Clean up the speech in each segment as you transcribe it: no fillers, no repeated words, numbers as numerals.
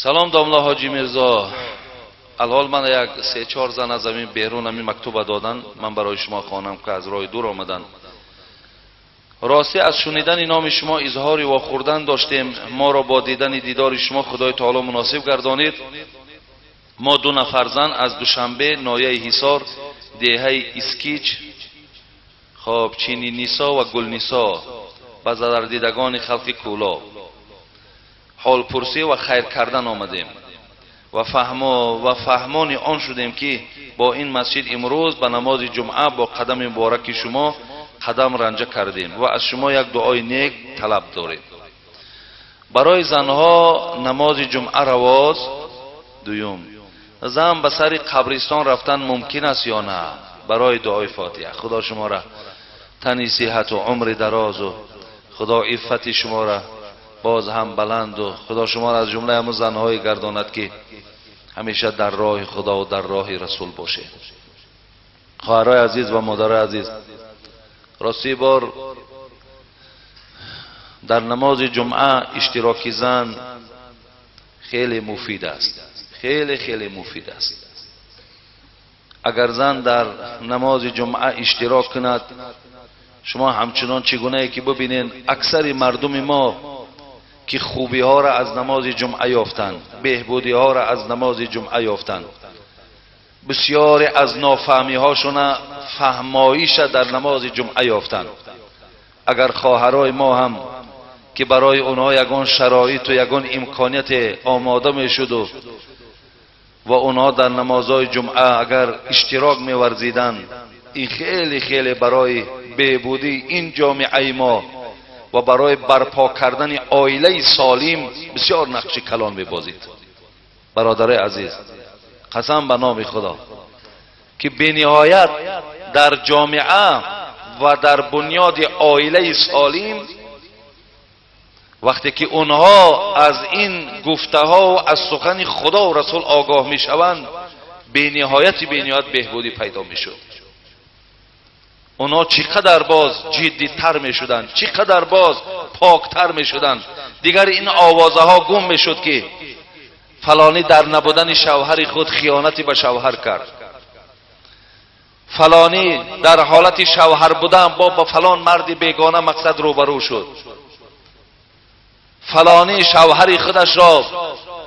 Салом домла Ҳоҷӣ Мирзо. Алҳол ман як се-чор зан аз ҳамин берун ҳамин мактуба додан, ман барои шумо хонам ки аз роҳи дур омадан. Ростӣ аз шунидани номи шумо изҳори вохӯрдан доштем. Моро бо дидани дидори шумо Худои Таоло муносиб гардонид. Мо ду нафар зан аз Душанбе, ноҳияи Ҳисор, деҳаи Искич, хоб Чини Нисо ва Гулнисо ба зарардидагони халқи Кӯлоб ҳолпурсӣ ва хайр кардан омадем ва фаҳмони он шудем ки бо ин масҷид имрӯз ба намози ҷумъа бо қадами мубораки шумо қадам ранҷа кардем ва аз шумо як дуои нек талаб дорем. Барои занҳо намози ҷумъа равоз. Дуюм, зан ба сари қабристон рафтан мумкин аст ё на? Барои дуои фотиҳа. Худо шуморо тани сиҳату умри дарозу Худо иффати шуморо боз ҳам баланду Худо шуморо аз ҷумлаи ҳамон занҳое гардонад ки ҳамеша дар роҳи Худо ва дар роҳи Расул бошед. Хоҳарои азиз ва модарои азиз, рости бор дар намози ҷумъа иштироки зан хеле муфид аст, хеле хеле муфид аст. Агар зан дар намози ҷумъа иштирок кунад, шумо ҳамчунон чӣ гунае ки бибинед, аксари мардуми мо ки хубиҳоро аз намози ҷумъа ёфтанд, беҳбудиҳоро аз намози ҷумъа ёфтанд, бисёре аз нофаҳмиҳошона фаҳмоиша дар намози ҷумъа ёфтанд. Агар хоҳарои мо ҳам ки барои онҳо ягон шароиту ягон имконияте омода мешуду ва онҳо дар намозҳои ҷумъа агар иштирок меварзиданд, ин хеле хеле барои беҳбудии ин ҷомеаи мо ва барои барпо кардани оилаи солим бисёр нақши калон мебозид. Бародарои азиз, қасам ба номи Худо ки бениҳоят дар ҷомеа ва дар бунёди оилаи солим вақте ки онҳо аз ин гуфтаҳо ва аз сухани Худо ва Расул огоҳ мешаванд, бениҳояти бениҳоят беҳбудӣ пайдо мешуд. Онҳо чӣ қадар боз ҷиддитар мешуданд, чӣ қадар боз поктар мешуданд. Дигар ин овозаҳо гум мешуд ки фалонӣ дар набудани шавҳари худ хиёнати ба шавҳар кард, фалонӣ дар ҳолати шавҳар будан бо ба фалон марди бегона мақсад рӯбарӯ шуд, фалонӣ шавҳари худашро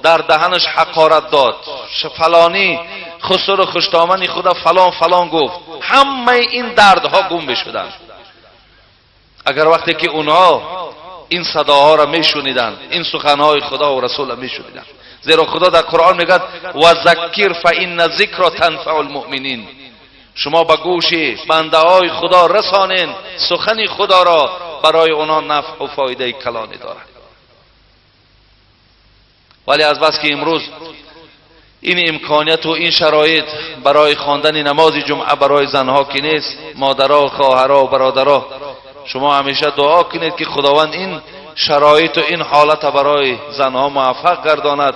дар даҳанаш ҳақорат дод, фалонӣ хусуру хуштомани худа фалон фалон гуфт. Ҳамаи ин дардҳо гум мешуданд агар вақте ки онҳо ин садоҳоро мешуниданд, ин суханҳои Худо ва Расулро мешуниданд. Зеро Худо дар Қуръон мегӯяд: ва заккир фаинна зикро танфау лмуъминин. Шумо ба гӯши бандаҳои Худо расонен сухани Худоро, барои онҳо нафъу фоидаи калоне дорад. Вале аз бас ки имрӯз ин имконияту ин шароит барои хондани намози ҷумъа барои занҳо ки нест, модаро, хоҳаро, бародаро, шумо ҳамеша дуо кунед ки Худованд ин шароиту ин ҳолата барои занҳо муваффақ гардонад.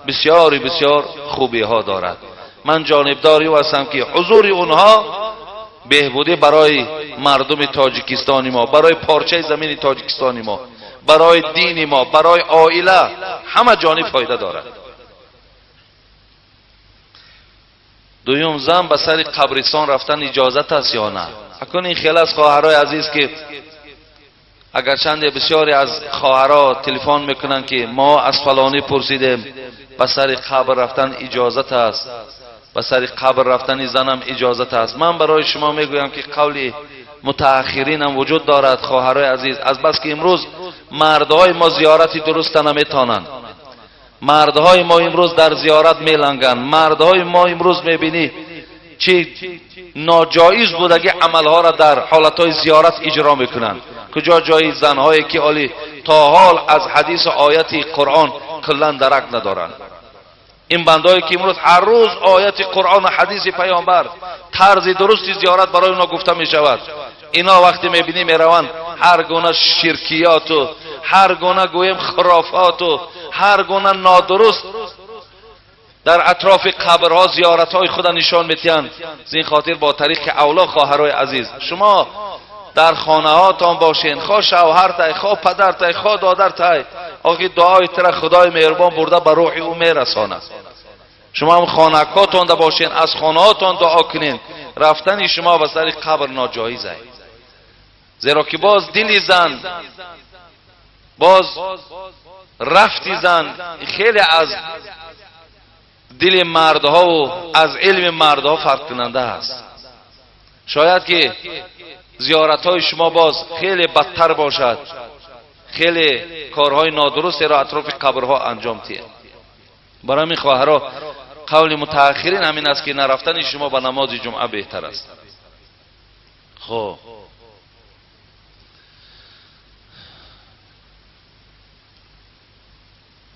Бисёри бисёр хубиҳо дорад. Ман ҷонибдори ӯ ҳастам ки ҳузури онҳо беҳбудӣ барои мардуми тоҷикистони мо, барои порчаи замини тоҷикистони мо, барои дини мо, барои оила ҳама ҷониб фоида дорад. Дуюм, зан ба сари қабристон рафтан иҷозат аст ё на? Акун ин хел аз хоҳарои азиз ки агарчанде бисёре аз хоҳаро телефон мекунанд ки мо аз фалонӣ пурсидем, ба сари қабр рафтан иҷозат аст, ба сари қабр рафтани занам иҷозат аст. Ман барои шумо мегӯям ки қавли мутааххиринам вуҷуд дорад, хоҳарои азиз, аз бас ки имрӯз мардҳои мо зиёрати дуруста наметонанд, мардҳои мо имрӯз дар зиёрат меланганд, мардҳои мо имрӯз мебинӣ чӣ ноҷоиз будаги амалҳоро дар ҳолатҳои зиёрат иҷро мекунанд. Куҷо ҷои занҳое ки оли то ҳол аз ҳадису ояти Қуръон куллан дарак надоранд. Ин бандое ки имрӯз ҳар рӯз ояти Қуръон ва ҳадиси паёмбар тарзи дурусти зиёрат барои онҳо гуфта мешавад, ино вақте мебинӣ мераванд ҳар гуна ширкиёту ҳар гуна гӯем хурофоту ҳар гуна нодуруст дар атрофи қабрҳо зиёратҳои худа нишон метиҳанд. Аз ин хотир бо тариқи авло, хоҳарои азиз, шумо дар хонаҳотон бошен, хо шавҳартай, хо падартай, хо додартай, охи дуои тира Худои меҳрубон бурда ба рӯҳи ӯ мерасонад. Шумо ҳам хонакотонда бошен, аз хонаҳотон дуо кунен. Рафтани шумо ба сари қабр ноҷоиз аст, зеро ки боз дили зан, боз рафти зан хеле аз дили мардҳову аз илми мардҳо фарқкунанда аст. Шояд ки зиёратҳои шумо боз хеле бадтар бошад, хеле корҳои нодурустеро атрофи қабрҳо анҷом диҳед. Барои ҳамин хоҳаро, қавли мутааххирин ҳамин аст ки нарафтани шумо ба намози ҷумъа беҳтар аст. Хоб,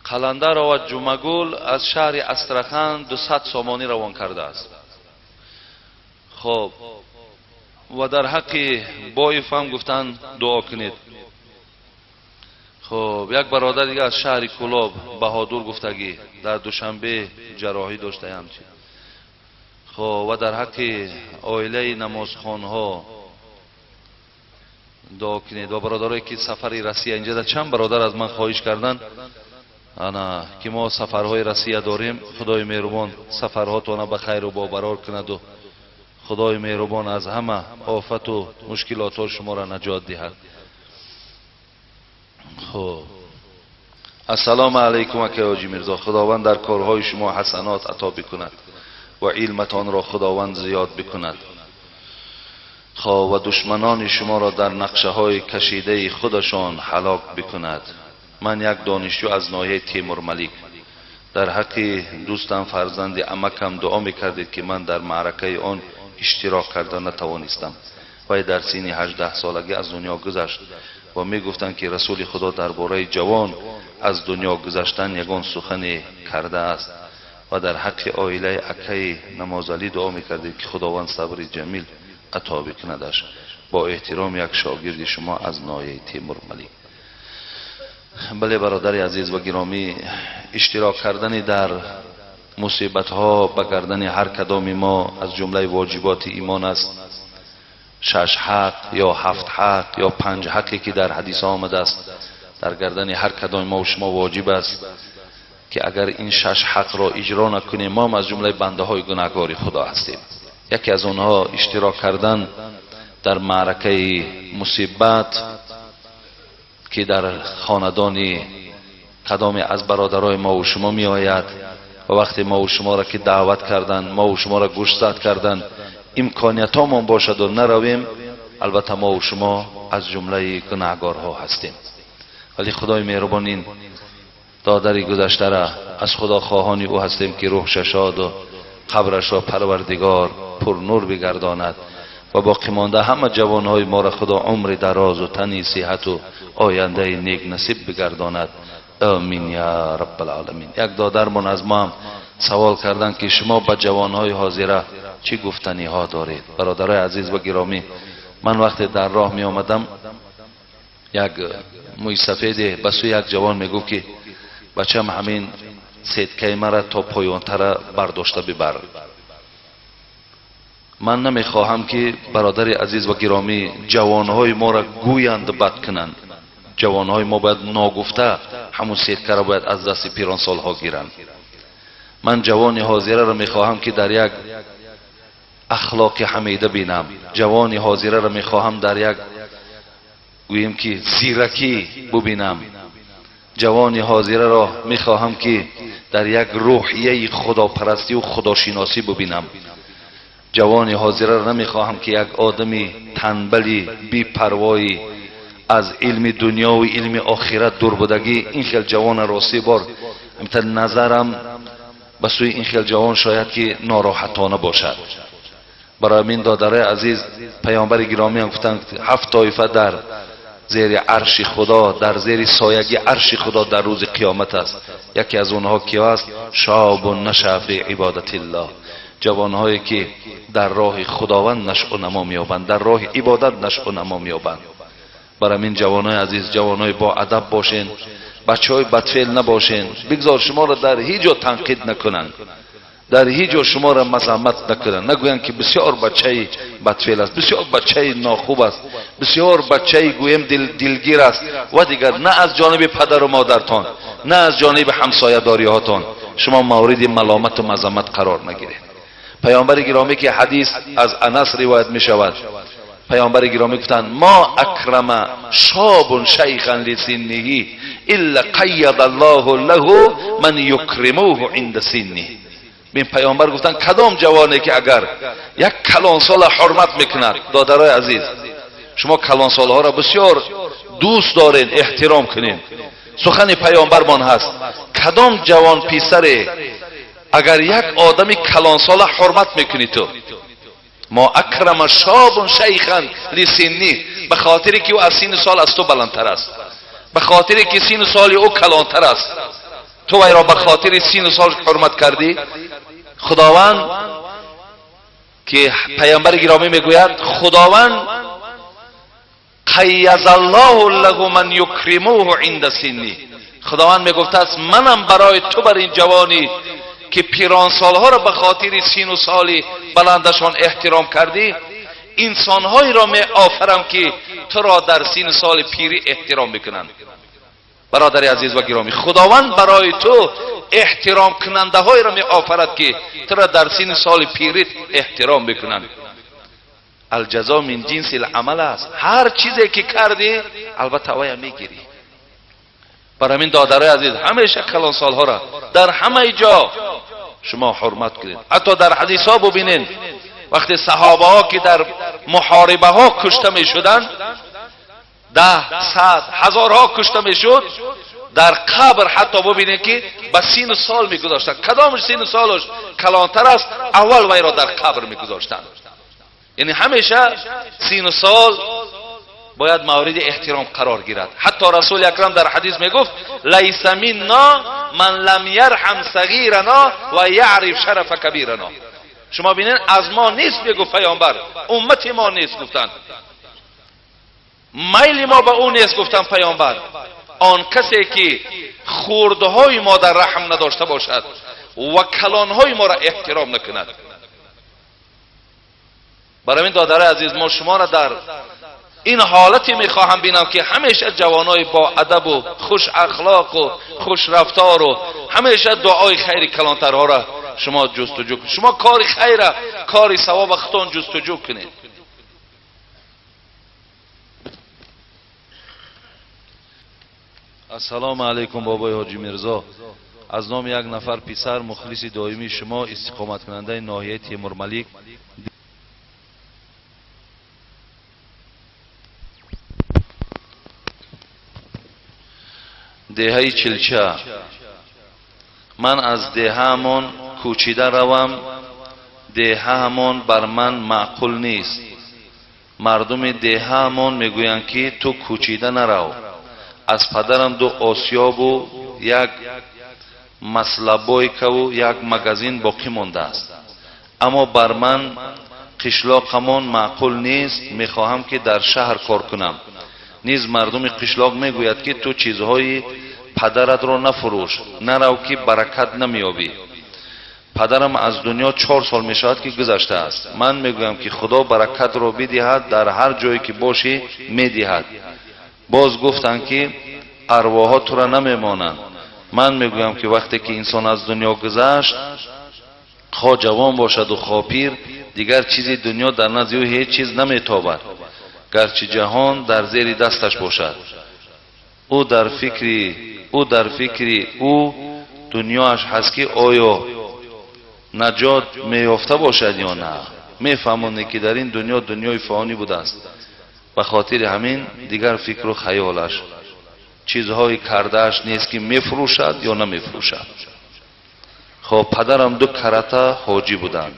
Қаландарова Ҷумагул аз шаҳри Астрахан 200 сомонӣ равон кардааст. Хоб, ва дар ҳаққи Боев ҳам гуфтанд дуо кунед. Хоб, як бародар дига аз шаҳри Кулоб Баҳодур гуфтагӣ дар Душанбе ҷарроҳӣ доштаям. Хоб, ва дар ҳаққи оилаи намозхонҳо дуо кунед. Ва бародарое ки сафари Россия, инҷа чанд бародар аз ман хоҳиш карданд ана ки мо сафарҳои Россия дорем. Худои меҳрубон сафарҳотона ба хайру бобарор кунаду Худои меҳрубон аз ҳама офату мушкилотҳо шуморо наҷот диҳад. Хоб, ассалому алайкум акай Ҳоҷи Мирзо. Худованд дар корҳои шумо ҳасанот ато бикунад ва илматонро Худованд зиёд бикунад. Хоб, ва душманони шуморо дар нақшаҳои кашидаи худашон ҳалок бикунад. Ман як донишҷӯ аз ноҳияи Темурмалик. Дар ҳаққи дӯстам фарзанди амакам дуо мекардед ки ман дар маъракаи он иштирок карда натавонистам. Вай дар синни 18 солагӣ аз дунё гузашт ва мегуфтанд ки Расули Худо дар бораи ҷавон аз дунё гузаштан ягон сухане кардааст. Ва дар ҳаққи оилаи акаи Намозалӣ дуо мекардед ки Худованд сабри ҷамил ато бикунадаш. Бо эҳтиром як шогирди шумо аз ноҳияи Темурмалик. Бале, бародари азиз ва гиромӣ, иштирок кардани дар мусибатҳо ба гардани ҳар кадоми мо аз ҷумлаи воҷиботи имон аст. 6 ҳақ ё 7 ҳақ ё 5 ҳақе ки дар ҳадисҳо омадааст дар гардани ҳар кадоми мо шумо воҷиб аст ки агар ин 6 ҳақро иҷро накунем, мо аз ҷумлаи бандаҳои гунаҳкори Худо ҳастем. Яке аз онҳо иштирок кардан дар маъракаи мусибат ки дар хонадони кадоме аз бародарои мо ва шумо меояд ва вақте мо ва шуморо ки даъват карданд, мо ва шуморо гӯшзад карданд, имкониятҳомон бошаду наравем, албатта мо ва шумо аз ҷумлаи гунаҳгорҳо ҳастем. Вале Худои меҳрубон ин додари гузаштара аз Худо хоҳони ӯ ҳастем ки рӯҳша шоду қабрашро Парвардигор пурнур бигардонад ва боқӣ монда ҳама ҷавонҳои моро Худо умри дарозу тани сиҳату ояндаи нек насиб бигардонад. Амин я раббалъоламин. Як додармон аз мо ҳам савол карданд ки шумо ба ҷавонҳои ҳозира чӣ гуфтаниҳо доред? Бародарои азиз ва гиромӣ, ман вақте дар роҳ меомадам, як мӯйсафеде ба сӯи як ҷавон мегуфт ки бачам, ҳамин сеткаи мара то поёнтара бардошта бибар. Ман намехоҳам ки бародари азиз ва гиромӣ ҷавонҳои моро гӯянд бад кунанд. Ҷавонҳои мо бояд ногуфта ҳамун сеткаро бояд аз дасти пиронсолҳо гиранд. Ман ҷавони ҳозираро мехоҳам ки дар як ахлоқи ҳамида бинам. Ҷавони ҳозираро мехоҳам дар як гӯем ки зиракӣ бубинам. Ҷавони ҳозираро мехоҳам ки дар як рӯҳияи худопарастию худошиносӣ бубинам. Ҷавони ҳозираро намехоҳам ки як одами танбали бепарвоӣ аз илми дунё ва илми охират дур будагӣ. Ин хел ҷавона ростӣ бор ҳамта назарам ба сӯи ин хел ҷавон шояд ки нороҳатона бошад. Барои ҳамин додарои азиз, паёмбари гиромиам гуфтанд 7 тоифа дар зери арши Худо, дар зери сояги арши Худо дар рӯзи қиёмат аст. Яке аз онҳо киё аст? Шобун наша фи ибодатиллоҳ. Ҷавонҳое ки дар роҳи Худованд нашъу намо меёбанд, дар роҳи ибодат нашъу намо меёбанд. Барои ҳамин ҷавонои азиз, ҷавонои боадаб бошен, бачаҳои бадфеъл набошен. Бигзор шуморо дар ҳеҷ ҷо танқид накунанд. дар ҳеҷ ҷо шуморо мазаммат накунанд, нагӯянд ки бисёр бачаи бадфеъл аст, бисёр бачаи нохуб аст, бисёр бачаи гӯем дилгир аст ва дигар. На аз ҷониби падару модартон, на аз ҷониби ҳамсоядориҳотон шумо мавриди маломату мазаммат қарор нагиред. Паёмбари гиромӣ ки ҳадис аз Анас ривоят мешавад, паёмбари гиромӣ гуфтанд: ма акрама шобун шайхан лисинниҳи илла қайяда аллоҳу лаҳу ман юкримуҳу инда синниҳ. Бин паёмбар гуфтанд кадом ҷавоне ки агар як калонсола ҳурмат мекунад. Додарои азиз, шумо калонсолҳоро бисёр дӯст доред, эҳтиром кунед. Сухани паёмбармон ҳаст: кадом ҷавон писаре агар як одами калонсола ҳурмат мекунӣ ту, ма акрама шобун шайхан лисинни, ба хотире ки ӯ аз сину сол аз ту баландтар аст, ба хотире ки сину соли ӯ калонтар аст, ту вайро ба хотири сину сол ҳурмат кардӣ. Худованд ки паёмбари гиромӣ мегӯяд, Худованд қайязаллоҳу лаҳу ман юкримуҳу инда синни. Худованд мегуфтааст манам барои ту бар ин ҷавонӣ ки пиронсолҳоро ба хотири сину соли баландашон эҳтиром кардӣ, инсонҳоеро меофарам ки туро дар сину соли пирӣ эҳтиром мекунанд. Бародари азиз ва гиромӣ, Худованд барои ту эҳтиромкунандаҳоеро меофарад ки туро дар сину соли пирит эҳтиром мекунанд. Алҷазо мин ҷинси ламал аст. Ҳар чизе ки кардӣ албатта вая мегирӣ. Барои ҳамин додарои азиз, ҳамеша калонсолҳоро дар ҳамаи ҷо шумо ҳурмат кунед. Ҳатто дар ҳадисҳо бубинед, вақте саҳобаҳо ки дар муҳорибаҳо кушта мешуданд, 10, 100, ҳазорҳо кушта мешуд, дар қабр ҳатто бубинед ки ба сину сол мегузоштанд. Кадомаш сину солаш калонтар аст, аввал вайро дар қабр мегузоштанд. Яъне ҳамеша сину сол бояд мавриди эҳтиром қарор гирад. Ҳатто Расули Акрам дар ҳадис мегуфт: лайса минна ман лам ярҳам сағирана ва яъриф шарафа кабирана. Шумо бинед, аз мо нест, мегуфт паёмбар, уммати мо нест гуфтанд, майли мо ба ӯ нест гуфтанд паёмбар, он касе ки хурдҳои мо дар раҳм надошта бошад ва калонҳои моро эҳтиром накунад. Барои ин додарои азиз, мо шуморо дар ин ҳолате мехоҳам бинам ки ҳамеша ҷавонои бо адабу хуш ахлоқу хушрафтору ҳамеша дуои хайри калонтарҳоро шумо ҷустуҷӯ кунед. Шумо кори хайра, кори савоба худтон ҷустуҷӯ кунед. Ассалому алайкум бобои ҳоҷи Мирзо. Аз номи як нафар писар, мухлиси доимии шумо, истиқоматкунандаи ноҳияи Темурмалик, деҳаи Чилча. Ман аз деҳаамон кӯчида равам, деҳаамон бар ман маъқул нест. Мардуми деҳаамон мегӯянд ки ту кӯчида нарав. Аз падарам 2 осиёбу як маслабойкаву як магазин боқӣ мондааст. Аммо бар ман қишлоқамон маъқул нест, мехоҳам ки дар шаҳр кор кунам. Низ мардуми қишлоқ мегӯяд ки ту чизҳои падаратро нафурӯш, нарав ки баракат намеёбӣ. Падарам аз дунё 4 сол мешавад ки гузаштааст. Ман мегӯям ки Худо баракатро бидиҳад, дар ҳар ҷое ки бошӣ медиҳад. Боз гуфтанд ки арвоҳо тура намемонанд. Ман мегӯям ки вақте ки инсон аз дунё гузашт, хо ҷавон бошаду хо пир, дигар чизи дунё дар назди ӯ ҳеҷ чиз наметобад, гарчи ҷаҳон дар зери дасташ бошад. Ӯ дар фикри ӯ дунёаш ҳаст ки оё наҷот меёфта бошад ё на. Мефаҳмонед ки дар ин дунё дунёи фонӣ будааст. Ба хотири ҳамин дигар фикру хаёлаш, чизҳои кардааш нест ки мефурӯшад ё намефурӯшад. Хоб, падарам 2 карата ҳоҷӣ буданд.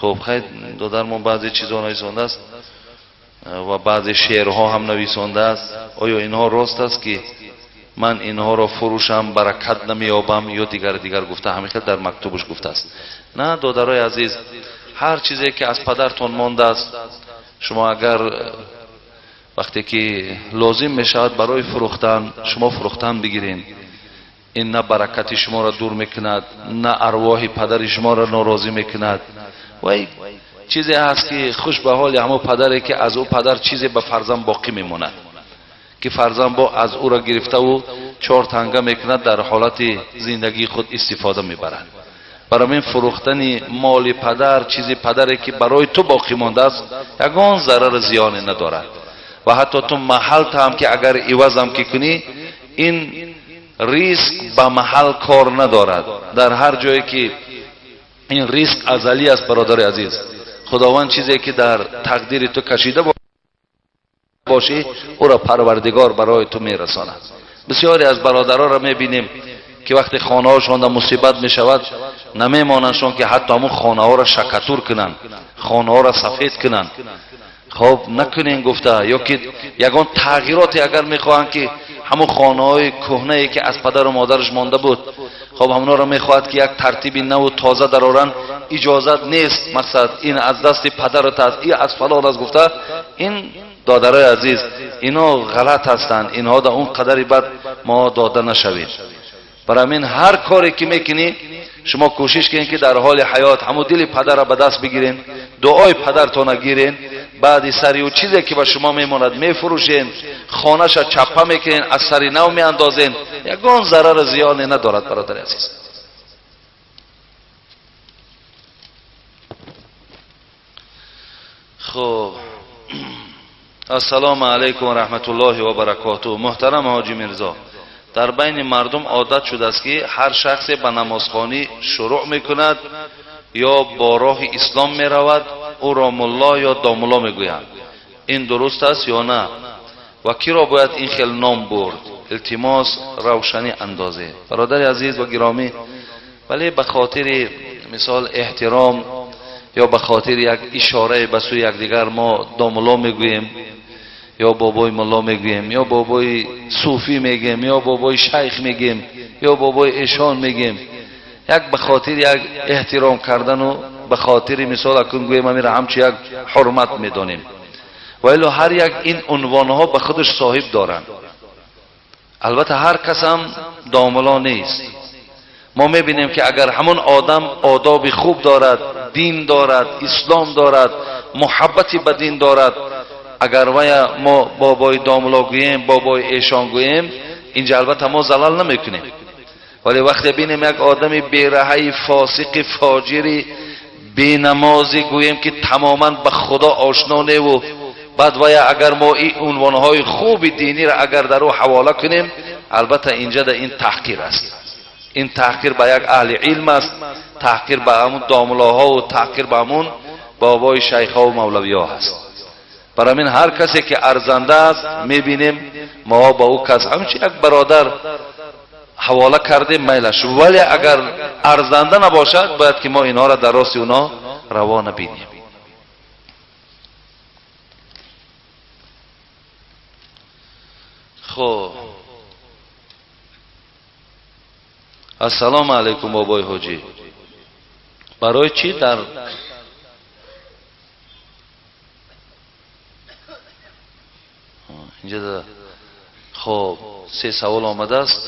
Хоб, хайр, додармон баъзе чизҳо нависондааст ва баъзе шеърҳо ҳам нависондааст. Оё инҳо рост аст ки ман инҳоро фурӯшам, баракат намеёбам ё дигар гуфта, ҳамин хел дар мактубаш гуфтааст. На, додарои азиз, ҳар чизе ки аз падартон мондааст, шумо агар вақте ки лозим мешавад барои фурӯхтан, шумо фурӯхтан бигиред. Ин на баракати шуморо дур мекунад, на арвоҳи падари шуморо норозӣ мекунад. Вай чизе ҳаст ки хуш ба ҳоли ҳамон падаре ки аз ӯ падар чизе ба фарзанд боқӣ мемонад, ки фарзанд бо аз ӯро гирифтаву чор танга мекунад, дар ҳолати зиндагии худ истифода мебарад. Барои ин фурӯхтани моли падар, чизи падаре ки барои ту боқӣ мондааст, ягон зарару зиёне надорад. Ва ҳатто ту маҳалта ҳам ки агар ивазам ки кунӣ, ин риск ба маҳал кор надорад. Дар ҳар ҷое ки ин риск азалӣ аст, бародари азиз, худованд чизе ки дар тақдири ту кашида бошӣ, ӯро парвардигор барои ту мерасонад. Бисёре аз бародаронро мебинем ки вақте хонаҳошонда мусибат мешавад, намемонандшон ки ҳатто ҳамун хонаҳоро шакатур кунанд, хонаҳоро сафед кунанд. Хоб накунен гуфта, ё ки ягон тағйироте агар мехоҳанд ки ҳамун хонаҳои кӯҳнае ки аз падару модараш монда буд, хоб ҳамонҳоро мехоҳад ки як тартиби наву тоза дароранд, иҷозат нест. Мақсад ин аз дасти падарат аст, ин аз фалон аст гуфта. Ин додарои азиз, ино ғалат ҳастанд, инҳо да он қадари бад мо дода нашавем. Барои ҳамин ҳар коре ки мекунӣ, шумо кӯшиш кунед ки дар ҳоли ҳаёт ҳамун дили падарро ба даст бигирен, дуои падартона гирен, баъди сари ӯ чизе ки ба шумо мемонад мефурӯшен, хонаша чаппа мекунен, аз сари нав меандозен, ягон зарару зиёне надорад, бародари азиз. Хуб, ассалому алайкум ва раҳматуллоҳи ва баракотуҳ. Муҳтарам ҳоҷи Мирзо, дар байни мардум одат шудааст ки ҳар шахсе ба намозхонӣ шурӯъ мекунад ё бо роҳи ислом меравад, ӯро мулло ё домулло мегӯянд. Ин дуруст аст ё на? Ва киро бояд ин хел ном бурд? Илтимос равшанӣ андозед. Бародари азиз ва гиромӣ, вале ба хотири мисол эҳтиром ё ба хотири як ишорае ба сӯи якдигар мо домулло мегӯем, ё бобои мулло мегӯем, ё бобои суфӣ мегӯем, ё бобои шайх мегӯем, ё бобои эшон мегӯем. Як ба хотири як эҳтиром кардану ба хотири мисол акун гӯем амира ҳамчу як ҳурмат медонем. Ва илло ҳар як ин унвонҳо ба худаш соҳиб доранд. Албатта ҳар кас ҳам домулло нест. Мо мебинем ки агар ҳамон одам одоби хуб дорад, дин дорад, ислом дорад, муҳаббати ба дин дорад, агар вая мо бобои домулло гӯем, бобои эшон гӯем, инҷа албатта мо залал намекунем. Вале вақте бинем як одами бераҳаи фосиқи фоҷири бенамозӣ гӯем ки тамоман ба худо ошно неву, баъд вая агар мо ин унвонҳои хуби диниро агар дар ӯ ҳавола кунем, албатта инҷа да ин таҳқир аст. Ин таҳқир ба як аҳли илм аст, таҳқир ба ҳамун домуллоҳову таҳқир ба ҳамун бобои шайхҳову мавлавиҳо ҳаст. Барои ҳамин ҳар касе ки арзанда аст, мебинем мо ба ӯ кас ҳамчун як бародар ҳавола кардем, майлаш. Вале агар арзанда набошад, бояд ки мо инҳоро дар рости онҳо раво набинем. Хуб, ассалому алайкум бобои ҳоҷӣ. Барои чӣ дар инҷа хоб се савол омадааст.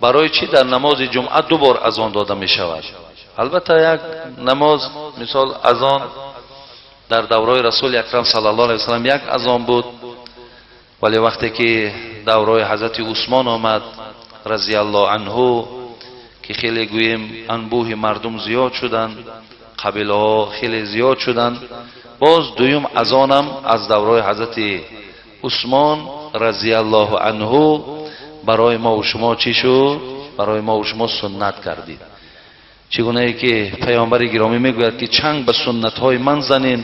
Барои чӣ дар намози ҷумъа ду бор азон дода мешавад? Албатта як намоз, мисол азон дар давраи расули акрам саллаллоҳу алайҳи васаллам як азон буд, вале вақте ки давраи ҳазрати Усмон омад разияллоҳу анҳу, ки хеле гӯем анбӯҳи мардум зиёд шуданд, қабилаҳо хеле зиёд шуданд, боз дуюм азонам аз давраи ҳазрати Усмон разияллоҳу анҳу барои мо ва шумо чӣ шуд? Барои мо ва шумо суннат гардид. Чӣ гунае ки паёмбари гиромӣ мегӯяд ки чанг ба суннатҳои ман занен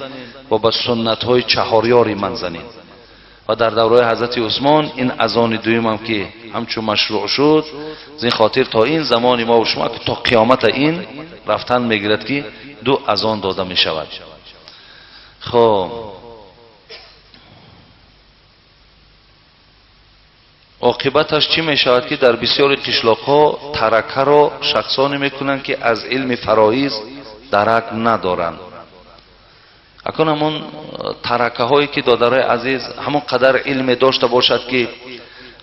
ва ба суннатҳои чаҳорёри ман занен. Ва дар давраи ҳазрати Усмон ин азони дуюмам ки ҳамчун машрӯъ шуд, аз ин хотир то ин замони мо ва шумо то қиёмата ин рафтан мегирад ки ду азон дода мешавад. Хоб, оқибаташ чӣ мешавад ки дар бисёри қишлоқҳо таракаро шахсоне мекунанд ки аз илми фароиз дарак надоранд. Акун ҳамон таракаҳое ки додарои азиз ҳамон қадар илме дошта бошад ки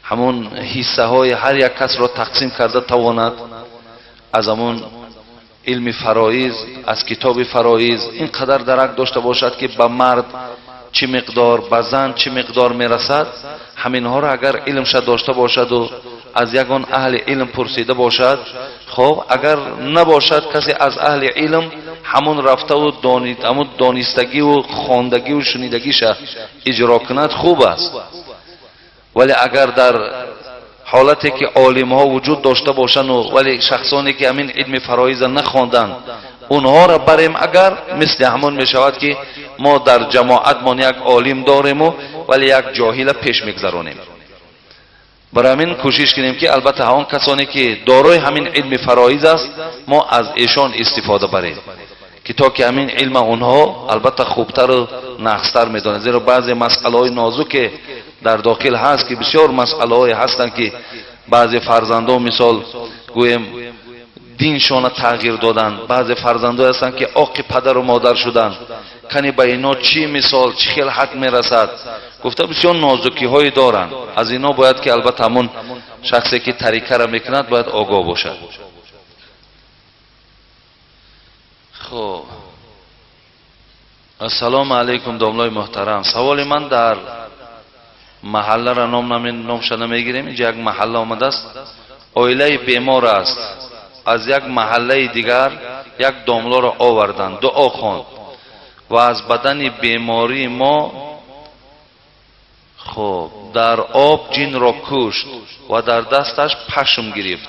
ҳамон ҳиссаҳои ҳар як касро тақсим карда тавонад, аз ҳамон илми фароиз, аз китоби фароиз ин қадар дарак дошта бошад, ки ба мард чӣ миқдор, ба зан чӣ миқдор мерасад, ҳаминҳоро агар илмша дошта бошаду аз ягон аҳли илм пурсида бошад. Хоб, агар набошад касе аз аҳли илм, ҳамон рафтаву ҳамон донистагиву хондагиву шунидагиша иҷро кунад, хуб аст. Вале агар дар ҳолате ки олимҳо вуҷуд дошта бошанду вале шахсоне ки ҳамин илми фароиза нахонданд, онҳоро барем, агар мисли ҳамон мешавад, ки мо дар ҷамоатмон як олим дориму вале як ҷоҳила пеш мегзаронем. Барои ҳамин кӯшиш кунем, ки албатта он касоне ки дорои ҳамин илми фароиз аст, мо аз эшон истифода барем, ки то ки ҳамин илма онҳо албатта хубтару нақстар медонанд. Зеро баъзе масъалаҳои нозуке дар дохил ҳаст, ки бисёр масъалаҳое ҳастанд, ки баъзе фарзандо, мисол гӯем, диншона тағйир доданд, баъзе фарзандое ҳастанд, ки оқи падару модар шуданд, кани ба ино чӣ мисол, чӣ хел ҳақ мерасад, гуфта бисёр нозукиҳое доранд. Аз ино бояд ки албатта ҳамон шахсе ки тарикара мекунад, бояд огоҳ бошад. Хуб, ассалому алайкум, домлои муҳтарам. Саволи ман дар маҳаллара номша намегирем, инҷа як маҳалла омадааст. Оилаи бемор аст, аз як маҳаллаи дигар як домлоро оварданд, дуо хонд ва аз бадани бемории мо, хуб, дар об ҷинро кушт ва дар дасташ пашм гирифт.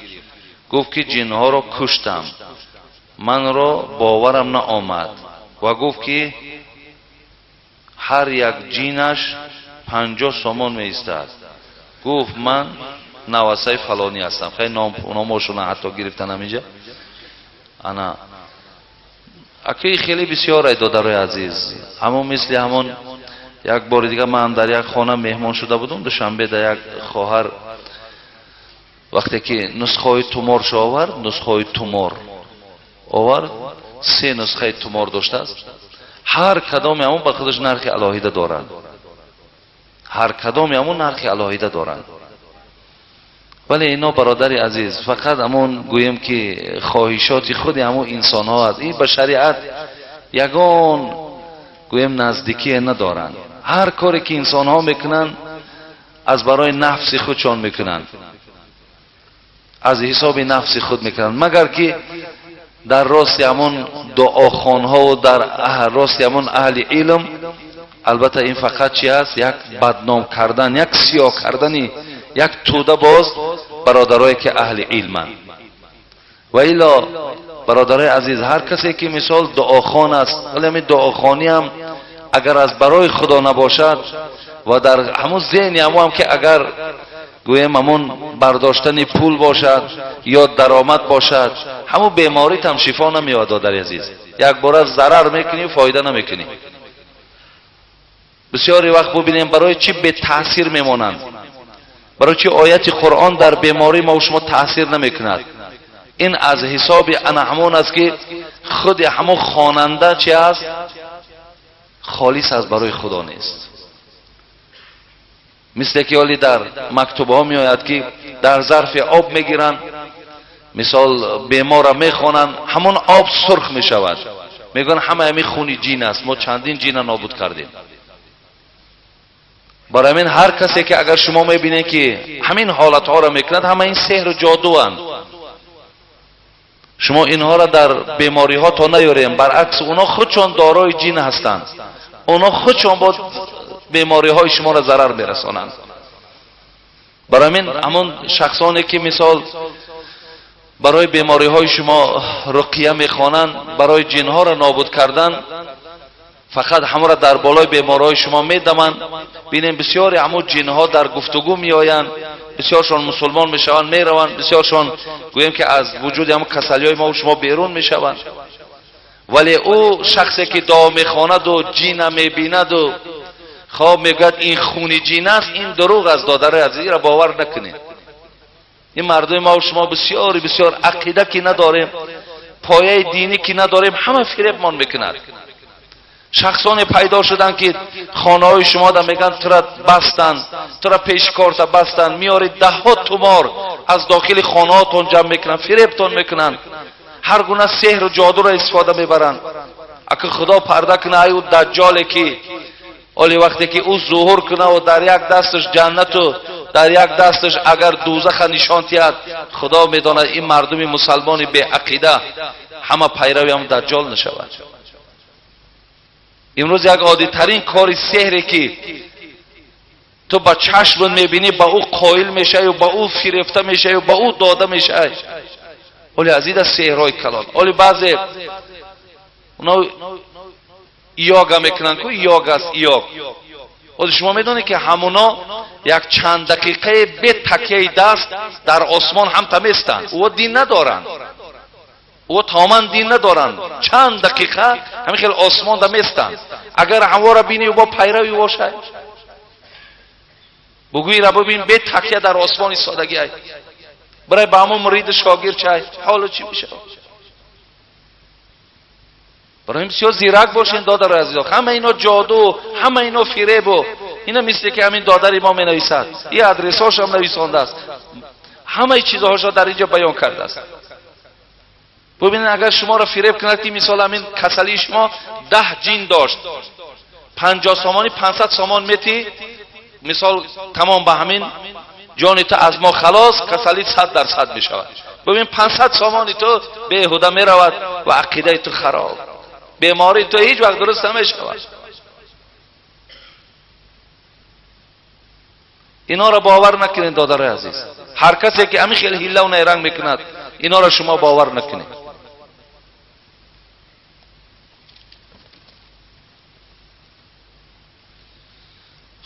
Гуфт, ки ҷинҳоро куштам, манро боварам наомад ва гуфт, ки ҳар як ҷинаш 50 сомон меистад. Гуфт, ман навасаи фалонӣ ҳастам. Хеле номошона ҳатто гирифтан ҳаминҷа. Ана акаи хеле бисёр, ай додарои азиз, ҳамон мисли ҳамон як бори дига ман дар як хона меҳмон шуда будум Душанбе, дар як хоҳар, вақте ки нусхаҳои туморшо овард, нусхаҳои тумор овард, се нусхаи тумор доштааст. Ҳар кадоми ҳамон ба худаш нархи алоҳида дорад, ҳар кадоми ҳамон нархи алоҳида дорад. Вале ино, бародари азиз, фақат ҳамон гӯем, ки хоҳишоти худи ҳамон инсонҳо аст. Ин ба шариат ягон гӯем наздикие надоранд. Ҳар коре ки инсонҳо мекунанд, аз барои нафси худшон мекунанд, аз ҳисоби нафси худ мекунанд, магар ки дар рости ҳамон дуохонҳову дар рости ҳамон аҳли илм. Албатта ин фақат чи аст? Як бадном кардан, як сиёҳ кардани як тӯда боз бародарое ки аҳли илманд. Ва илло, бародарои азиз, ҳар касе ки мисол дуохон аст, вале ҳамин дуохонӣ ҳам агар аз барои худо набошад ва дар ҳамон зеҳни ҳамо ҳам ки агар гӯем ҳамон бардоштани пул бошад ё даромад бошад, ҳамон беморитам шифо намеёбад. Додари азиз, якбора зарар мекунӣ, фоида намекунӣ. Бисёре вақт бубинем, барои чӣ бетаъсир мемонанд, барои чӣ ояти Қуръон дар бемории мо шумо таъсир намекунад? Ин аз ҳисоби ана ҳамон аст, ки худи ҳамон хонанда чи аст? Холис аз барои худо нест. Мисле ки ҳоли дар мактубҳо меояд, ки дар зарфи об мегиранд, мисол беморра мехонанд, ҳамон об сурх мешавад, мегӯянд ҳама ҳамин хуни ҷин аст, мо чандин ҷина нобуд кардем. Барои ҳамин ҳар касе ки агар шумо мебинед, ки ҳамин ҳолатҳоро мекунад, ҳама ин сеҳру ҷодуанд. Шумо инҳоро дар бемориҳо то наёрем, баръакс, онҳо худшон дорои ҷин ҳастанд, онҳо худшон бо бемориҳои шуморо зарар мерасонанд. Барои ҳамин ҳамон шахсоне ки мисол барои бемориҳои шумо руқия мехонанд, барои ҷинҳоро нобуд кардан, фақат ҳамонро дар болои бемориҳои шумо медаманд. Бинем, бисёре ҳамон ҷинҳо дар гуфтугӯ меоянд, бисёршон мусулмон мешаванд, мераванд, бисёршон гӯем ки аз вуҷуди ҳамон касалиҳои мо шумо берун мешаванд. Вале ӯ шахсе ки дуо мехонаду ҷина мебинаду хоб мегӯяд, ин хуни ҷин аст, ин дурӯғ аст, додарои азиз, инро бовар накунед. Ин мардуми мо шумо бисёри бисёр ақида ки надорем, пояи динӣ ки надорем, ҳама фиребмон мекунад. Шахсоне пайдо шуданд, ки хонаҳои шумо да мегӯянд тура бастанд, тура пешкорта бастанд, меоред даҳҳо тумор аз дохили хонаҳотон ҷамъ мекунанд, фиребтон мекунанд, ҳар гуна сеҳру ҷодуро истифода мебаранд. Ака худо парда кунад ай ӯ даҷҷоле ки оли вақте ки ӯ зуҳур кунад ва дар як дасташ ҷаннату дар як дасташ агар дӯзаха нишон диҳад, худо медонад ин мардуми мусалмони беақида ҳама пайрави ҳам даҷҷол нашавад. Имрӯз як оддитарин кори сеҳре ки ту ба чашм мебинӣ, ба ӯ қоил мешавӣ, ба ӯ фирефта мешавӣ, ба ӯ дода мешавӣ. Оли аз ида сеҳрҳои калон. Оли баъзе оно йога мекунанд ку, йога аст, йог. Оли шумо медонед ки ҳамуно як чанд дақиқаи бе такяи даст дар осмон ҳам таместанд. Ӯ дин надоранд. Ӯ тамоман дин надоранд. Чанд дақиқа ҳамин хел осмон да местанд. Агар ҳамвора бинӣ бо пайрави бошад, бугӯйра бибин бе такя дар осмон истодагӣ ай. Барои ба ҳамон муриди шогирд чай ҳоло чӣ мешавад? Барои бисёр зирак бошен додарои азизо. Ҳама ино ҷоду, ҳама ино фиребу. Ина мисли ки ҳамин додари мо менависад. И адресҳош ҳам нависондааст. Ҳамаи чизҳоашро дар инҷо баён кардааст. Бубинед, агар шуморо фиреб кунад ки мисол ҳамин касалии шумо 10 ҷин дошт, 50 сомонӣ 500 сомон метӣ, мисол тамом ба ҳамин ҷони ту аз мо халос, касалӣ 100% мешавад. Бубин 500 сомони ту беҳуда меравад ва ақидаи ту хароб, бемории ту ҳеҷ вақт дуруст намешавад. Инҳоро бовар накунед додарои азиз. Ҳар касе ки ҳамин хел ҳиллаву найранг мекунад, инҳоро шумо бовар накунед.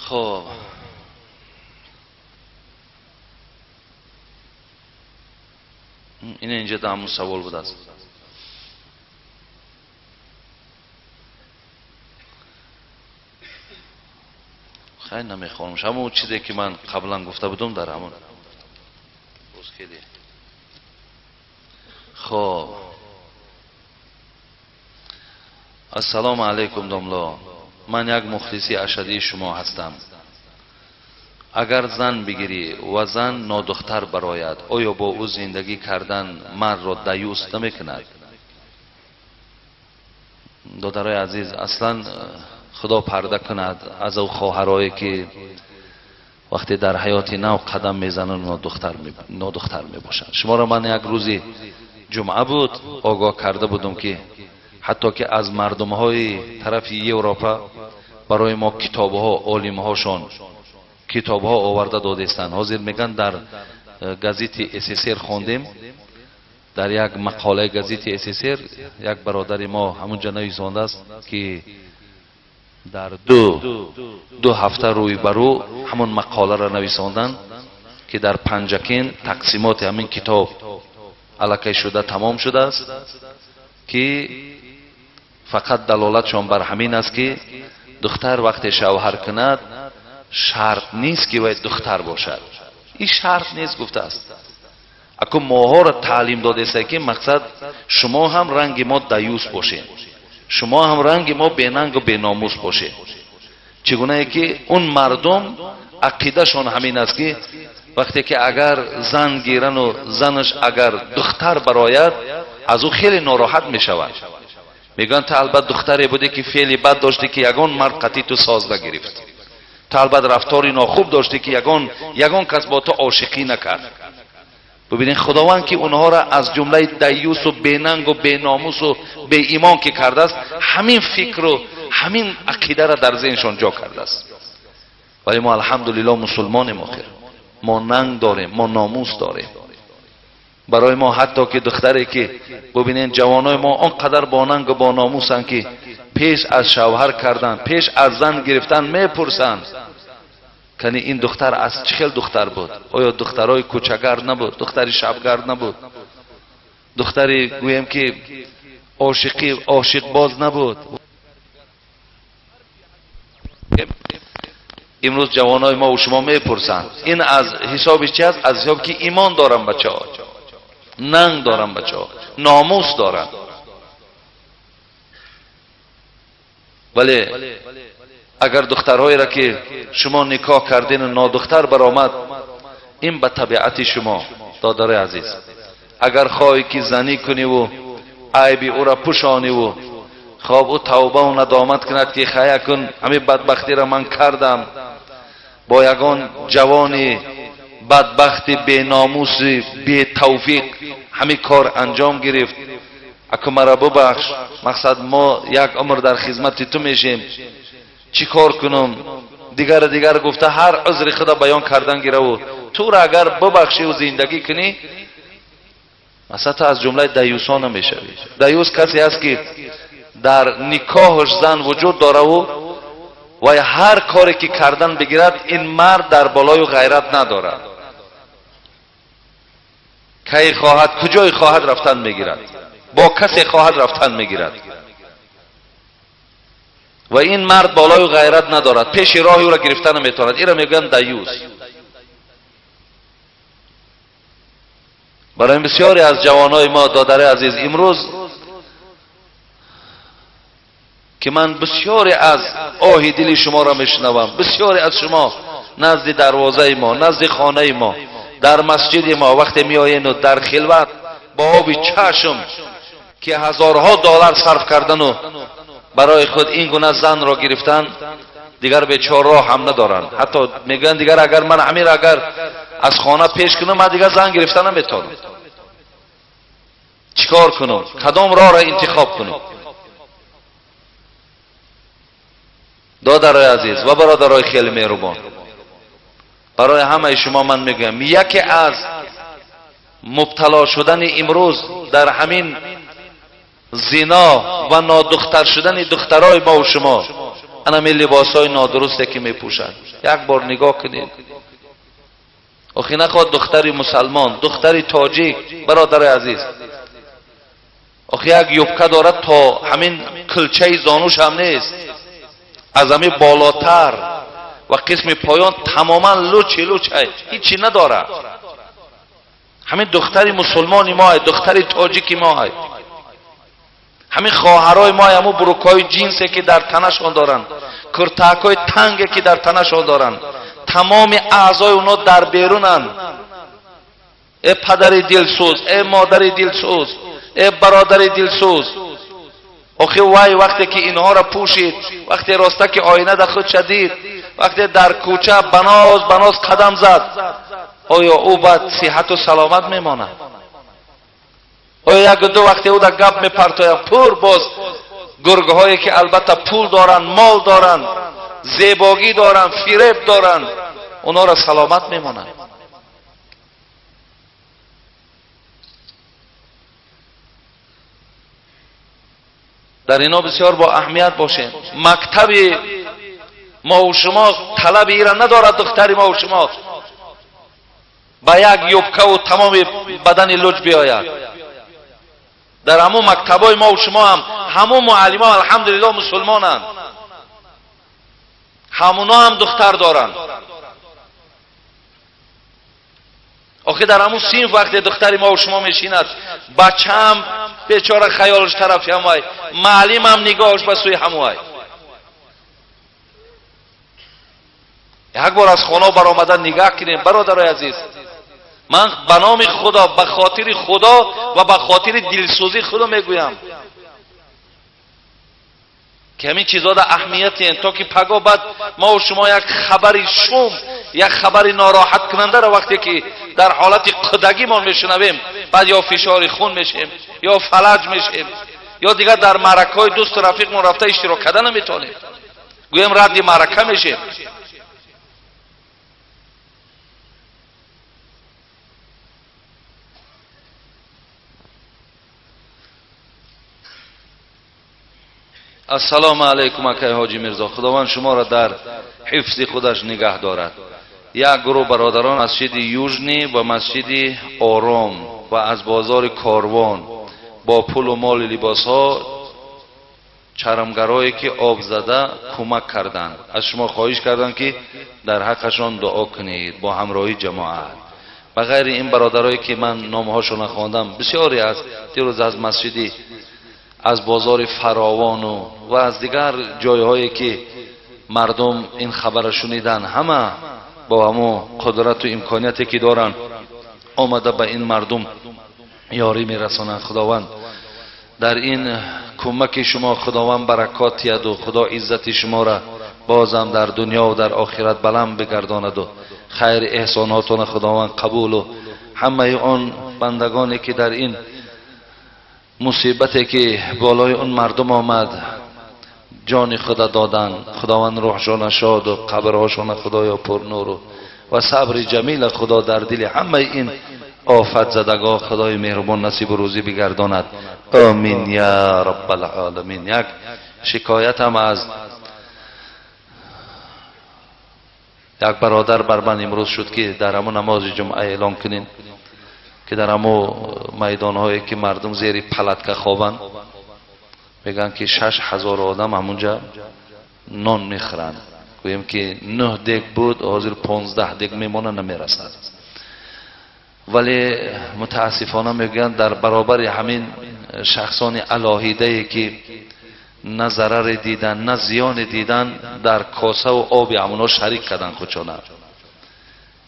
Хоб, ин инҷа да ҳамун савол будааст. Хай намехонам. Ҳамон чизе ки ман қаблан гуфта будам дар ҳамон. Хоб, ассалому алайкум домло. Ман як мухлиси ашадии шумо ҳастам. Агар зан бигирӣ ва зан нодухтар барояд, оё бо ӯ зиндагӣ кардан мардро даюс намекунад? Додарои азиз, аслан худо парда кунад аз ӯ хоҳарое ки вақте дар ҳаёти нав қадам мезананд нодухтар мебошанд. Шуморо ман як рӯзи ҷумъа буд огоҳ карда будам ки ҳатто ки аз мардумҳои тарафи Европа барои мо китобҳо, олимҳошон китобҳо оварда додестанд. Ҳозир мегӯянд дар газети СССР хондем, дар як мақолаи газети СССР як бародари мо ҳамунҷа нависондааст ки дар ду ҳафта рӯй ба рӯ ҳамон мақоларо нависонданд ки дар Панҷакент тақсимоти ҳамин китоб аллакай шуда тамом шудааст, ки фақат далолатшон бар ҳамин аст ки духтар вақте шавҳар кунад шарт нест ки вай духтар бошад. Ин шарт нест гуфтааст. Аку моҳоро таълим додеста ки мақсад шумо ҳам ранги мо даюс бошед, шумо ҳам ранги мо бенангу беномус бошед. Чӣ гунае ки он мардум ақидашон ҳамин аст ки вақте ки агар зан гирану занаш агар духтар барояд, аз ӯ хеле нороҳат мешавад. Мегӯянд ту албат духтаре будӣ ки феъли бад доштӣ ки ягон мард қатъи ту соз нагирифт, ту албат рафтори нохуб доштӣ ки ягон кас бо ту ошиқӣ накард. Бубинед, худованд ки онҳоро аз ҷумлаи даюсу бенангу беномусу беимон ки кардааст, ҳамин фикру ҳамин ақидаро дар зеҳншон ҷо кардааст. Вале мо алҳамдулилло мусулмонем, охир мо нанг дорем, мо номус дорем. Барои мо ҳатто ки духтаре ки бубинед, ҷавонои мо он қадар бо нангу бо номусанд ки пеш аз шавҳар кардан, пеш аз зан гирифтан мепурсанд кани ин духтар аз чӣ хел духтар буд? Оё духтарои кӯчагард набуд? Духтари шабгард набуд? Духтари гӯем ки ошиқбоз набуд? Имрӯз ҷавонои мо шумо мепурсанд. Ин аз ҳисоби чи аст? Аз ҳисоби ки имон дорам бачаҳо, нанг дорам бачаҳо, номус дорам. Вале агар духтарҳоеро ки шумо никоҳ кардину нодухтар баромад, ин ба табиати шумо, додарои азиз. Агар хоҳӣ ки занӣ куниву айби ӯра пӯшониву хоб ӯ тавбаву надомат кунад ки хая кун, ҳамин бадбахтиро ман кардам, бо ягон ҷавони бадбахти беномуси бетавфиқ ҳамин кор анҷом гирифт, аку мара бубахш, мақсад мо як умр дар хизмати ту мешем, чӣ кор кунам, дигар дигар гуфта ҳар узри худа баён кардан гираву тура агар бубахшиву зиндагӣ кунӣ, масалан ту аз ҷумлаи даюсон намешавӣ. Даюс касе аст ки дар никоҳаш зан вуҷуд дораву ва ҳар коре ки кардан бигирад, ин мард дар болою ғайрат надорад, кай хоҳад, куҷое хоҳад рафтан мегирад, бо касе хоҳад рафтан мегирад ва ин мард болою ғайрат надорад, пеши роҳи ӯро гирифта наметавонад. Инро мегӯянд даюс. Барои бисёре аз ҷавонои мо, додари азиз, имрӯз ки ман бисёре аз оҳи дили шуморо мешунавам, бисёре аз шумо назди дарвозаи мо, назди хонаи мо, дар масҷиди мо вақте меоену дар хилват бо оби чашм ки ҳазорҳо доллар сарф кардану барои худ ин гуна занро гирифтан, дигар бечор роҳ ҳам надоранд. Ҳатто мегӯянд дигар агар ман ҳамира агар аз хона пеш кунам, ман дигар зан гирифта наметавонам. Чӣ кор кунам? Кадом роҳро интихоб кунам? Додарои азиз ва бародарои хеле меҳрубон, барои ҳамаи шумо ман мегӯям, яке аз мубтало шудани имрӯз дар ҳамин зино ва нодухтар шудани духтарои мо ва шумо анами либосҳои нодурусте ки мепӯшанд. Як бор нигоҳ кунед. Охи нахоҳад духтари мусалмон, духтари тоҷик, бародари азиз, охи як юбка дорад то ҳамин кулчаи зонуш ҳам нест, аз ҳамин болотар ва қисми поён тамоман лучи лучай, ҳичи надорад. Ҳамин духтари мусулмони мо, духтари тоҷики мо, ҳамин хоҳарои мо, ҳамун бурукҳои ҷинсе ки дар танашон доранд, куртакҳои танге ки дар танашон доранд, тамоми аъзои онҳо дар берунанд. Э падари дилсӯз, э модари дилсӯз, э бародари дилсӯз, охи вай вақте ки инҳоро пӯшид, вақте роста ки оина дар худ шадид, вақте дар кӯча баноз баноз қадам зад, оё ӯ баъд сиҳату саломат мемонад? Оё як ду вақте ӯ дар гап мепартояд, пур боз гургҳое ки албатта пул доранд, мол доранд, зебогӣ доранд, фиреб доранд, онҳоро саломат мемонанд? Дар ино бисёр бо аҳамият бошем. Мактаби мо ва шумо талаби ира надорад. Духтари мо ва шумо ба як юбкаву тамоми бадани луҷ биёяд. Дар ҳамун мактабҳои мо ва шумо ҳам ҳамун муаллимон алҳамдулиллоҳ мусулмонанд, ҳамуно ҳам духтар доранд. Охи дар ҳамун синф вақте духтари мо ва шумо мешинад, бачаам бечора хаёлаш тарафи ҳамвай, маълимам нигоҳаш ба сӯи ҳамвай. Як бор аз хона баромада нигаҳ кунем, бародарои азиз. Ман ба номи Худо, ба хотири Худо ва ба хотири дилсӯзии худо мегӯям ки ҳамин чизҳо дар аҳамиятен, то ки паго баъд мо ва шумо як хабари шум, як хабари нороҳаткунандаро вақте ки дар ҳолати қудагимон мешунавем, баъд ё фишори хун мешем, ё фалаҷ мешем, ё дигар дар маъракаҳои дӯсту рафиқмон рафта иштирок карда наметавонем, гӯем радди маърака мешем. Ассалому алайкум, акай ҳоҷи Мирзо. Худованд шуморо дар ҳифзи худаш нигаҳ дорад. Як гурӯҳ бародарон масҷиди Южни ва масҷиди Ором ва аз бозори Корвон бо пулу моли либосҳо чармгарое ки об зада кӯмак карданд. Аз шумо хоҳиш карданд ки дар ҳаққашон дуо кунед бо ҳамроҳии ҷамоат. Ба ғайри ин бародарое ки ман номҳошонро хондам, бисёре аз дирӯз аз масҷиди از بازار فراوان و از دیگر جایهایی که مردم این خبر شنیدن، همه با همو قدرت و امکانیتی که دارن آمده به این مردم یاری میرسانند. خداوند در این کمک شما خداوند برکات دهد و خدا عزت شما را بازم در دنیا و در آخرت بلند بگرداند و خیر احساناتون خداوند قبول و همه آن بندگانی که در این مصیبتی که بالای اون مردم آمد جان خدا دادن، خداوند روحشان شاد و قبرهاشان خدایا پر نور و صبر جمیل خدا در دل همه این آفت زدگاه خدای مهربان نصیب و روزی بگرداند. آمین یا رب العالمین. یک شکایت هم از یک برادر بر من امروز شد که در همون نماز جمعه اعلام کنین که در همون میدان هایی که مردم زیر پلتکه خوابن، میگن که 6000 آدم همونجا نان میخورن. گوییم که 9 دیگ بود، حاضر 15 دیگ میمانه نمیرسد. ولی متاسفانه میگن در برابر همین شخصان علاهیده که نه ضرر دیدن نه زیان دیدن، در کاسه و آب همونا شریک کردن خودشانه.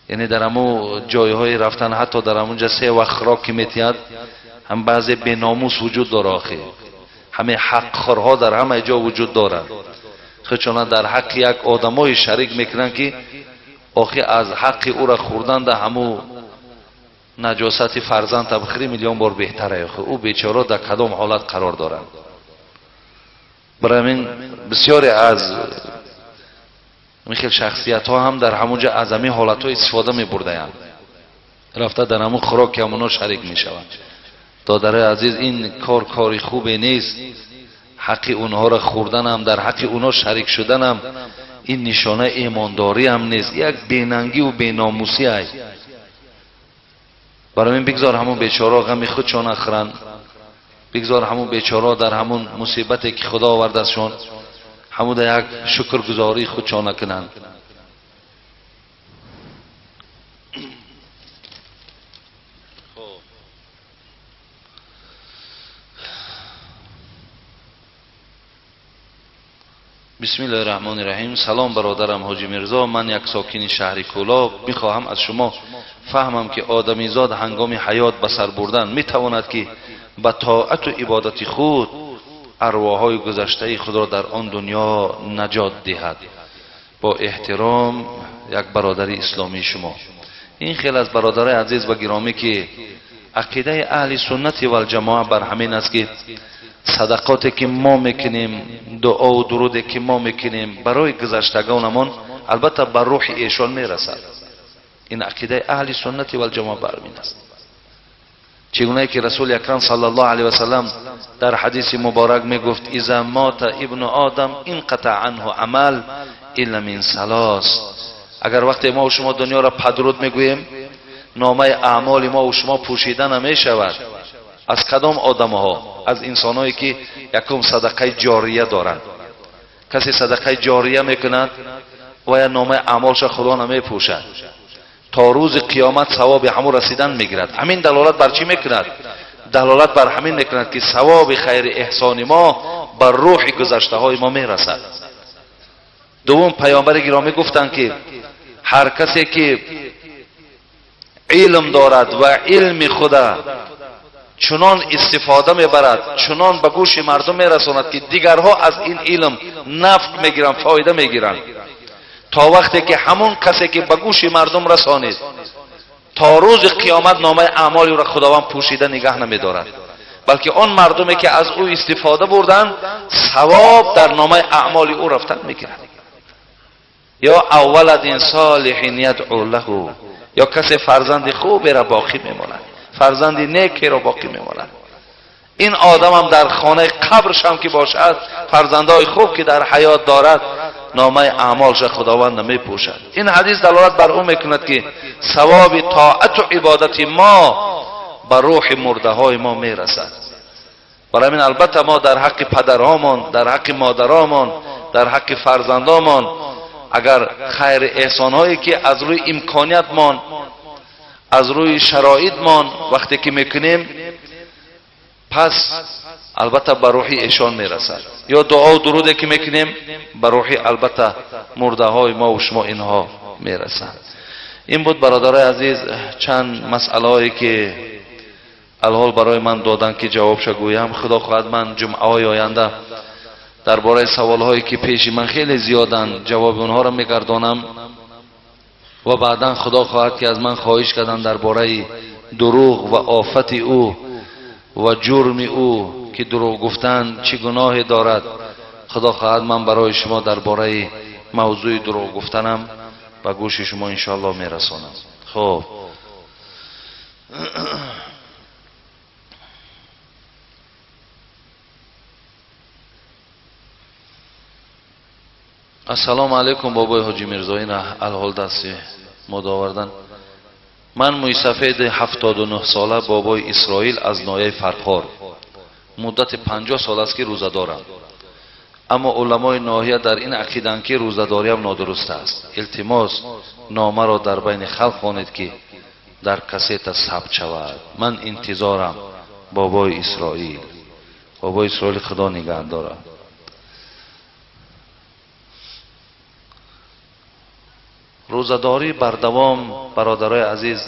یعنی در همو جایهای رفتن، حتی در همونجا 3 وقت خوراک میتید، هم بعضی بیناموس وجود داره، آخه همه حق خورها در همه جا وجود داره. خودشانه در حق یک آدمای شریک میکنن که آخه از حق او را خوردن در همو نجاست فرزند تبخری میلیون بار بهتره. او بیچاره در کدام حالت قرار دارند. برای من بسیاری از این شخصیت ها هم در همونجا از همین حالت ها استفاده می بردند، رفته در همون خوراک همونا شریک می شوند. دادرای عزیز، این کار کاری خوبی نیست. حق اونها را خوردن هم، در حق اونها شریک شدن هم، این نشانه ایمانداری هم نیست، یک بیننگی و بیناموسی است. برای من بگذار همون بیچاره غم خودشان اخرن، بگذار همون بیچاره در همون مصیبتی که خدا آورد ازشون همون در یک شکرگزاری خودشان کنند. بسم الله الرحمن الرحیم. سلام برادرم حاجی میرزا، من یک ساکن شهر کولاب میخواهم از شما فهمم که آدمیزاد هنگام حیات به سر بردن میتواند که به طاعت و عبادت خود ارواح‌های گذشته خود را در آن دنیا نجات دهد. با احترام یک برادر اسلامی شما. این خیلی از برادرای عزیز و گرامی که عقیده اهل سنت و الجماعه بر همین است که صدقاتی که ما میکنیم، دعا و درودی که ما میکنیم برای گذشتگانمان، البته بر روح ایشان میرسد. این عقیده اهل سنت و الجماعه بر همین است. چگونه که رسول اکرم صلی الله علیه و سلم در حدیث مبارک میگفت اذا مات ابن آدم انقطع عنه عمل الا من ثلاث. اگر وقتی ما و شما دنیا را پدرود میگوییم، نامه اعمال ما و شما پوشیده نمیشود. از کدام آدم ها؟ از انسان هایی که یکم صدقه جاریه دارند. کسی صدقه جاریه میکند و یا نامه اعمالش خدا نمیپوشد، تا روز قیامت ثواب همون رسیدن میگیرد. همین دلالت بر چی میکند؟ دلالت بر همین میکند که ثواب خیر احسان ما بر روح گذشته های ما میرسد. دوم، پیامبر گرامی گفتند که هر کسی که علم دارد و علم خدا چنان استفاده میبرد، چنان به گوش مردم میرساند که دیگرها از این علم نفع میگیرند، فایده میگیرند، تا وقتی که همون کسی که به گوش مردم رسانید تا روز قیامت نامه اعمال او را خداوند پوشیده نگه نمیدارد، بلکه آن مردمی که از او استفاده بردن ثواب در نامه اعمال او رفتن میگیرد. یا اولد صالح یدعو له، یا کسی فرزند خوبی را باقی میماند، فرزند نیکی را باقی میماند. این آدم هم در خانه قبرش هم که باشد، فرزندهای خوب که در حیات دارد، نامه اعمالش خداوند نمیپوشد. این حدیث دلالت بر او میکند که ثواب طاعت و عبادت ما بر روح مرده های ما میرسد. برای همین البته ما در حق پدرهامان، در حق مادرهامان، در حق فرزندامان اگر خیر احسانهایی که از روی امکانیتمان، از روی شرایطمان وقتی که میکنیم، Пас албатта ба рӯҳи эшон мерасад. Ё дуо дуруде ки мекунем ба рӯҳи албатта мурдаҳои мо ва шумо инҳо мерасанд. Ин буд бародарои азиз чанд масъалаҳое ки алҳол барои ман доданд ки ҷавобша гӯям. Худо хоҳад ман ҷумъаҳои оянда дар бораи саволҳое ки пеши ман хеле зиёданд ҷавоби онҳоро мегардонам ва баъдан худо хоҳад ки аз ман хоҳиш карданд дар бораи дурӯғ ва офати ӯ ва ҷурми ӯ ки дурӯғ гуфтан чӣ гуноҳе дорад. Худо хоҳад ман барои шумо дар бораи мавзӯи дурӯғ гуфтанам ба гӯши шумо иншоаллоҳ мерасонам. Хуб, ассалому алайкум бобои ҳоҷи Мирзо. Ин алҳол дасти мо довардан. Ман мӯйсафеди 79 сола бобои Исроил аз ноҳияи Фархор. Муддати 50 сол аст ки рӯза дорам. Аммо уламои ноҳия дар ин ақиданд ки рӯзадориам нодуруст аст. Илтимос, номаро дар байни халқ хонед ки дар кассета сабт шавад. Ман интизорам бобои Исроил. Бобои Исроил худо нигаҳ дорад. Рӯзадорӣ бардавом бародарои азиз,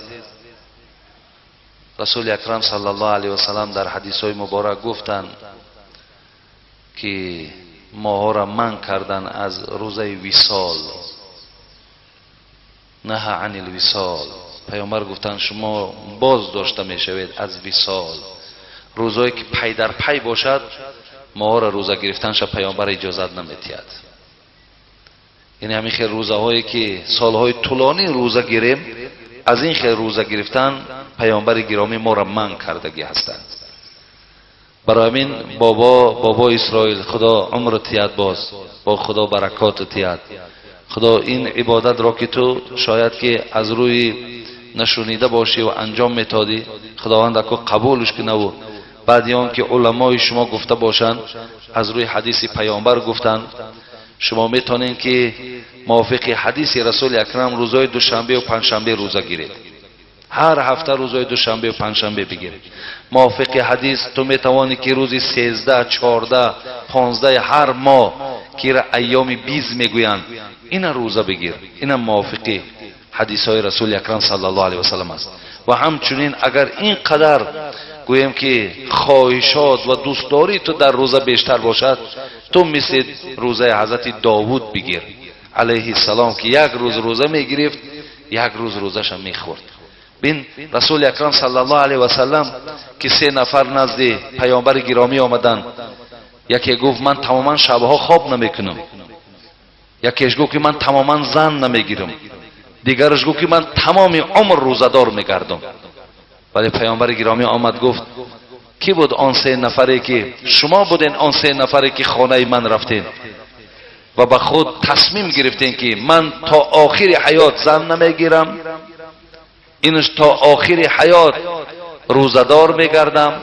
Расули Акрам саллаллоҳу алайҳи васаллам дар ҳадисҳои муборак гуфтанд ки моҳоро манъ кардан аз рӯзаи висол. Наҳа анил висол. Паёмбар гуфтанд шумо боз дошта мешавед аз висол. Рӯзое ки пай дар пай бошад моҳоро рӯза гирифтанша паёмбар иҷозат наметиҳад. Яъне ҳамин хел рӯзаҳое ки солҳои тӯлонӣ рӯза гирем, аз ин хел рӯза гирифтан паёмбари гиромӣ моро манъ кардагӣ ҳастанд. Барои ҳамин бобо Исроил, худо умр тиҳад, боз бо худо баракот тиҳад. Худо ин ибодатро ки ту шояд ки аз рӯи нашунида бошӣ ва анҷом методӣ, худованд ако қабулш кунаву баъди он ки уламои шумо гуфта бошанд, аз рӯи ҳадиси паёмбар гуфтанд, шумо метавонед ки мувофиқи ҳадиси Расули Акрам рӯзҳои душанбе ва панҷшанбе рӯза гиред. Ҳар ҳафта рӯзҳои душанбе ва панҷшанбе бигиред. Мувофиқи ҳадис ту метавонӣ ки рӯзи 13, 14, 15 ҳар моҳ ки айёми биз мегӯянд, ина рӯза бигир. Ина мувофиқи ҳадисҳои Расули Акрам саллаллоҳу алайҳи васаллам аст. Ва ҳамчунин агар ин қадар гӯем ки хоҳишот ва дӯстдории ту дар рӯза бештар бошад, ту мисли рӯзаи ҳазрати Довуд бигир алайҳиссалом ки як рӯз рӯза мегирифт, як рӯз рӯзаша мехӯрд. Бин Расули Акрам саллаллоҳу алайҳи васаллам ки 3 нафар назди паёмбари гиромӣ омаданд. Яке гуфт ман тамоман шабҳо хоб намекунам, якеш гуфт ки ман тамоман зан намегирам, дигараш гуфт ки ман тамоми умр рӯзадор мегардам. Вале паёмбари гиромӣ омад гуфт ки буд он 3 нафаре ки шумо буден, он 3 нафаре ки хонаи ман рафтен ва ба худ тасмим гирифтен ки ман то охири ҳаёт зан намегирам, инаш то охири ҳаёт рӯзадор мегардам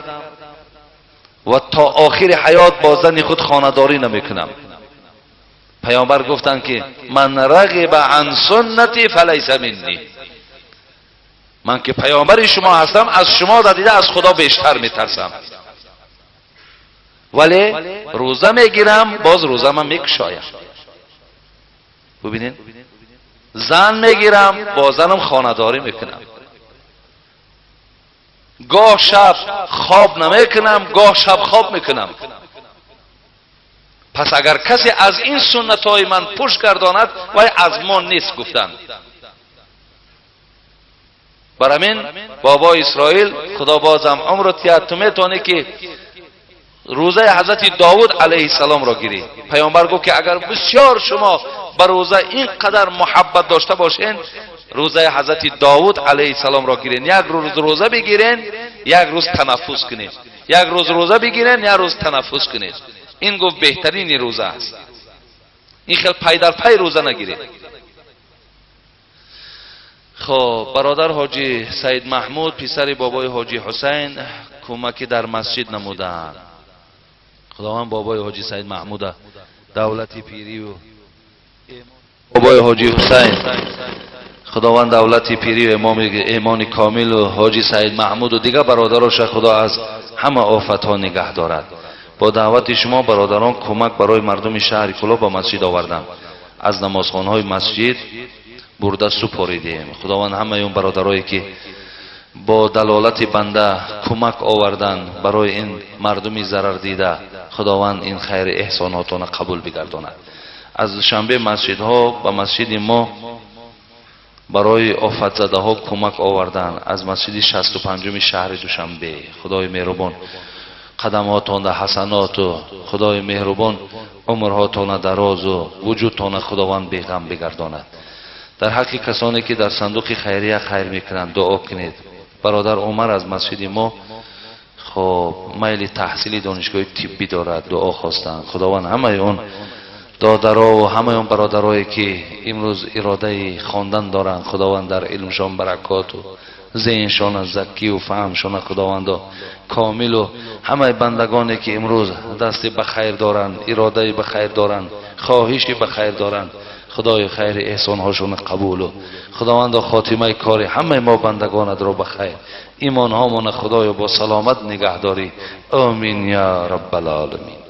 ва то охири ҳаёт бо зани худ хонадорӣ намекунам. Паёмбар гуфтанд ки ман рағиба ан суннати фалайса минни. Ман ки паёмбари шумо ҳастам, аз шумо дида аз худо бештар метарсам, вале рӯза мегирам, боз рӯзамам мекушоям. Бубинед, зан мегирам, бо занам хонадорӣ мекунам, гоҳ шаб хоб намекунам, гоҳ шаб хоб мекунам. Пас агар касе аз ин суннатҳои ман пушт гардонад, вай аз мо нест гуфтанд. Барамин бобои Исроил, худо бозам умр тиҳад, ту метавонӣ ки рӯзаи ҳазрати Довуд алайҳиссаломро гирӣ. Паёмбар гуфт ки агар бисёр шумо ба рӯза ин қадар муҳаббат дошта бошен, рӯзаи ҳазрати Довуд алайҳиссаломро гирен. Як рӯз рӯза бигирен, як рӯз танаффус кунед. Як рӯз рӯза бигирен, як рӯз танаффус кунед. Ин гуфт беҳтарини рӯза аст. Ин хел пай дар пай рӯза нагиред. Хоб, бародар ҳоҷи Саид Маҳмуд, писари бобои ҳоҷи Ҳусайн, кӯмаки дар масҷид намуданд. Худованд бобои ҳоҷи Саид Маҳмуда давлати пирию бобои ҳоҷи Ҳусайн, Худованд давлати пирӣ ва имони комилу ҳоҷи Саид Маҳмуду дигар бародароша Худо аз ҳама офатҳо нигаҳ дорад. Бо даъвати шумо бародарон кӯмак барои мардуми шаҳри Кӯлоб ба масҷид овардам. Аз намозхонаҳои масҷид бурда супоридем. Худованд ҳамаи он бародарое ки бо далолати банда кӯмак овардан барои ин мардуми зарардида, Худованд ин хайри эҳсонотона қабул бигардонад. Аз Душанбе масҷидҳо ба масҷиди мо барои офатзадаҳо кӯмак овардан аз масҷиди 65-уми шаҳри Душанбе. Худои меҳрубон қадамҳотонда ҳасаноту, Худои меҳрубон умрҳотона дарозу вуҷудтона Худованд беғам бигардонад. Дар ҳаққи касоне ки дар сандуқи хайрия хайр мекунанд дуо кунед. Бародар Умар аз масҷиди мо хоб майли таҳсили донишгоҳи тиббӣ дорад, дуо хостанд. Худованд ҳамаи он додаро ва ҳамаи он бародарое ки имрӯз иродаи хондан доранд, Худованд дар илмшон баракоту зеҳншона заккиву фаҳмшона Худовандо комилу ҳамаи бандагоне ки имрӯз дасти ба хайр доранд, иродаи ба хайр доранд, хоҳиши ба хайр доранд, Худои хайри эҳсонҳошона қабулу Худовандо хотимаи кори ҳамаи мо бандагонатро ба хайр, имонҳомона Худоё бо саломат нигаҳдорӣ. Омин я раббал оламин.